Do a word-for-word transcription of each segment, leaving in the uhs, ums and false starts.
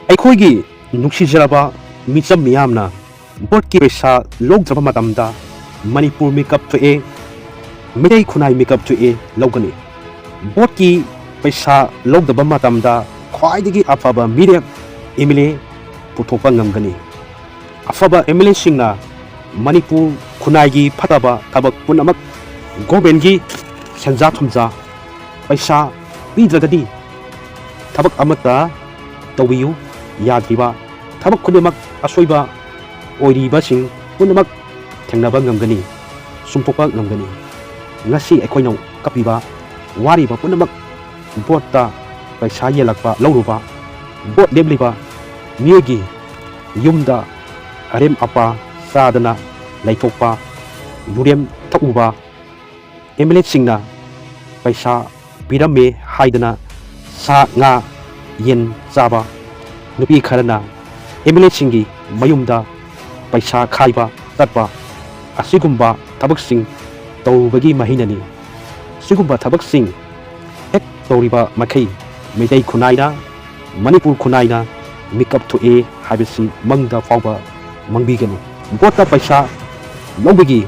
ꯑꯩꯈꯣꯏꯒꯤ ꯅꯨꯡꯁꯤꯖꯔꯕ ꯃꯤꯆꯝ ꯃꯤꯌꯥꯝꯅ ꯚꯣꯠꯀꯤ ꯄꯩꯁꯥ ꯂꯧꯗ꯭ꯔꯕ ꯃꯇꯝꯗ ꯃꯅꯤꯄꯨꯔ ꯃꯤꯀꯞ ꯊꯣꯛꯑꯦ, ꯃꯩꯇꯩ ꯈꯨꯟꯅꯥꯏ ꯃꯤꯀꯞ ꯊꯣꯛꯑꯦ ꯂꯧꯒꯅꯤ꯫ ꯚꯣꯠꯀꯤ ꯄꯩꯁꯥ ꯂꯧꯗꯕ ꯃꯇꯝꯗ ꯈ꯭ꯋꯥꯏꯗꯒꯤ ꯑꯐꯕ ꯃꯤꯔꯦꯞ ꯑꯦꯝ ꯑꯦꯜ ꯑꯦ ꯄꯨꯊꯣꯛꯄ ꯉꯝꯒꯅꯤ꯫ ꯑꯐꯕ ꯑꯦꯝ ꯑꯦꯜ ꯑꯦꯁꯤꯡꯅ ꯃꯅꯤꯄꯨꯔ ꯈꯨꯟꯅꯥꯏꯒꯤ ꯐꯠꯇꯕ ꯊꯕꯛ ꯄꯨꯝꯅꯃꯛ, ꯒꯣꯔꯃꯦꯟꯒꯤ ꯁꯦꯟꯖꯥ ꯊꯨꯝꯖꯥ ꯄꯩꯁꯥ ꯄꯤꯗ꯭ꯔꯒꯗꯤ ꯊꯕꯛ ꯑꯃꯠꯇ ꯇꯧꯕꯤꯌꯨ ꯌꯥꯗ꯭ꯔꯤꯕ ꯊꯕꯛ ꯈꯨꯗꯤꯡꯃꯛ ꯑꯁꯣꯏꯕ ꯑꯣꯏꯔꯤꯕꯁꯤꯡ ꯄꯨꯝꯅꯃꯛ ꯊꯦꯡꯅꯕ ꯉꯝꯒꯅꯤ, ꯆꯨꯝꯊꯣꯛꯄ ꯉꯝꯒꯅꯤ꯫ ꯉꯁꯤ ꯑꯩꯈꯣꯏꯅ ꯀꯞꯄꯤꯕ, ꯋꯥꯔꯤꯕ ꯄꯨꯝꯅꯃꯛ ꯚꯣꯠꯇ ꯄꯩꯁꯥ ꯌꯦꯜꯂꯛꯄ ꯂꯧꯔꯨꯕ, ꯚꯣꯠ ꯂꯦꯞꯂꯤꯕ ꯃꯤꯑꯣꯏꯒꯤ ꯌꯨꯝꯗ ꯑꯔꯦꯝ ꯑꯄꯥ ꯆꯥꯗꯅ ꯂꯩꯊꯣꯛꯄ, ꯌꯨꯔꯦꯝ ꯊꯛꯎꯕ, ꯑꯦꯝ ꯑꯦꯜ ꯑꯦꯁꯤꯡꯅ ꯄꯩꯁꯥ ꯄꯤꯔꯝꯃꯦ ꯍꯥꯏꯗꯅ ꯁꯥ ꯉꯥ ꯌꯦꯟ ꯆꯥꯕ, ꯅꯨꯄꯤ ꯈꯔꯅ ꯑꯦꯝ ꯑꯦꯜ ꯑꯦꯁꯤꯡꯒꯤ ꯃꯌꯨꯝꯗ ꯄꯩꯁꯥ ꯈꯥꯏꯕ ꯆꯠꯄ, ꯑꯁꯤꯒꯨꯝꯕ ꯊꯕꯛꯁꯤꯡ ꯇꯧꯔꯨꯕꯒꯤ ꯃꯍꯩꯅꯅꯤ꯫ ꯁꯤꯒꯨꯝꯕ ꯊꯕꯛꯁꯤꯡ ꯍꯦꯛ ꯇꯧꯔꯤꯕ ꯃꯈꯩ ꯃꯩꯇꯩ ꯈꯨꯟꯅꯥꯏꯅ, ꯃꯅꯤꯄꯨꯔ ꯈꯨꯟꯅꯥꯏꯅ ꯃꯤꯀꯞ ꯊꯣꯛꯑꯦ ꯍꯥꯏꯕꯁꯤ ꯃꯪꯗ ꯐꯥꯎꯕ ꯃꯪꯕꯤꯒꯅꯨ꯫ ꯚꯣꯠꯇ ꯄꯩꯁꯥ ꯂꯧꯕꯒꯤ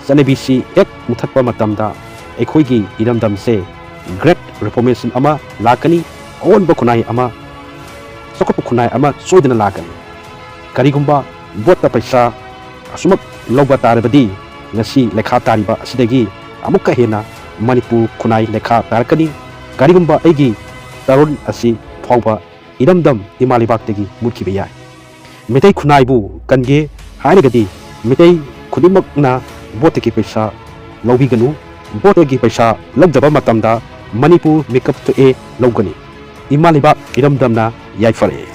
ꯆꯠꯅꯕꯤꯁꯤ ꯍꯦꯛ ꯃꯨꯊꯠꯄ ꯃꯇꯝꯗ ꯑꯩꯈꯣꯏꯒꯤ ꯏꯔꯝꯗꯝꯁꯦ great reformation ꯑꯃ ꯂꯥꯛꯀꯅꯤ, ꯑꯑꯣꯟꯕ ꯈꯨꯟꯅꯥꯏ ꯑꯃ, ꯆꯥꯎꯈꯠꯄ ꯈꯨꯟꯅꯥꯏ ꯑꯃ ꯁꯣꯏꯗꯅ ꯂꯥꯛꯀꯅꯤ꯫ ꯀꯔꯤꯒꯨꯝꯕ ꯚꯣꯠꯇ ꯄꯩꯁꯥ ꯑꯁꯨꯃꯛ ꯂꯧꯕ ꯇꯥꯔꯕꯗꯤ ꯉꯁꯤ ꯂꯩꯈꯥ ꯇꯥꯔꯤꯕ ꯑꯁꯤꯗꯒꯤ ꯑꯃꯨꯛꯀ ꯍꯦꯟꯅ ꯃꯅꯤꯄꯨꯔ ꯈꯨꯟꯅꯥꯏ ꯂꯩꯈꯥ ꯇꯥꯔꯛꯀꯅꯤ꯫ ꯀꯔꯤꯒꯨꯝꯕ ꯑꯩꯒꯤ ꯇꯔꯣꯟ ꯑꯁꯤ ꯐꯥꯎꯕ ꯏꯔꯝꯗꯝ ꯏꯃꯥ ꯂꯩꯕꯥꯛꯇꯒꯤ ꯃꯨꯠꯈꯤꯕ ꯌꯥꯏ꯫ ꯃꯤꯇꯩ ꯈꯨꯟꯅꯥꯏꯕꯨ ꯀꯟꯒꯦ ꯍꯥꯏꯔꯒꯗꯤ ꯃꯤꯇꯩ ꯈꯨꯗꯤꯡꯃꯛꯅ ꯚꯣꯠꯇꯒꯤ ꯄꯩꯁꯥ ꯂꯧꯕꯤꯒꯅꯨ꯫ ꯚꯣꯠꯇꯒꯤ ꯄꯩꯁꯥ ꯂꯧꯗꯕ ꯃꯇꯝꯗ ꯃꯅꯤꯄꯨꯔ ꯃꯤꯀꯞ ꯊꯣꯛꯑꯦ ꯂꯧꯒꯅꯤ꯫ ꯏꯃꯥ ꯂꯩꯕꯥꯛ ꯏꯔꯝꯗꯝꯅ ꯌꯥꯏꯐꯔꯛꯑꯦ꯫